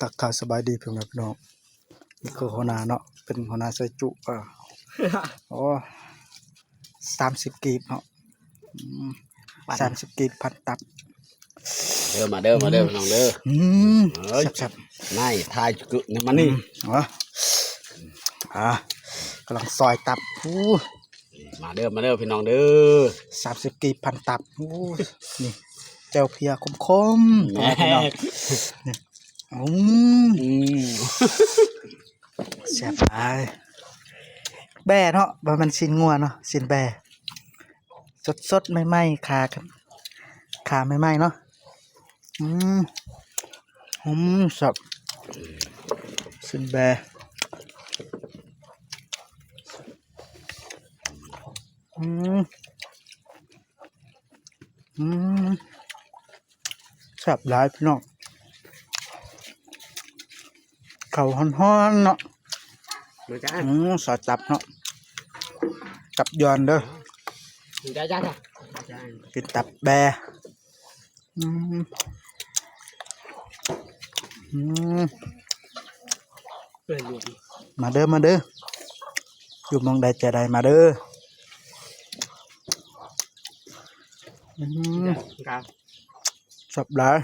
ທັກທາຍສະບາຍດີພໍ່ແມ່ພີ່ນ້ອງ ນີ້ຄືຫົວໜ້າເນາະ ເປັນຫົວໜ້າຊອຍຈຸ ເອີ ໂອ້ ສາມສິບກີບເນາະ ອືມ ສາມສິບກີບພັນຕັບ ເດີ ມາເດີ ມາເດີ ອືມ ພີ່ນ້ອງເດີ ອືມ ເອີຍ ແຊບໆ ນາຍ ຖ່າຍຈຸກະມານີ້ ອືມ ເອົາ ອ່າ ກຳລັງຊອຍຕັບ ໂອ້ ມາເດີ ມາເດີ ພີ່ນ້ອງເດີ ສາມສິບກີບພັນຕັບ ໂອ້ຍ ນີ້ ແຈ່ວເພຍຂົມໆ ພໍ່ແມ່ພີ່ນ້ອງ ນີ້ ອືມ ອືມ ແຊບຫຼາຍ ແບ້ເນາະ ບໍ່ແມ່ນຊີ້ນງົວເນາະ ຊີ້ນແບ້ ສົດໆ ໃໝ່ໆ ຂາ ຂາໃໝ່ໆ ເນາະ ອືມ ອືມ ແຊບ ຊີ້ນແບ້ ອືມ ອືມ ແຊບຫຼາຍພີ່ນ້ອງ ເຂົ້າຮ້ອນໆ ເນາະ ມາຈ້າ ອືມ ຊອຍຕັບເນາະ ຕັບຍອນເດີ ມາຈ້າ ກິນຕັບແບ້ ອືມ ອືມ ມາເດີ ມາເດີ ຢູ່ໝ່ອງໃດຈະໄດ້ມາເດີ ອືມ ແຊບຫຼາຍ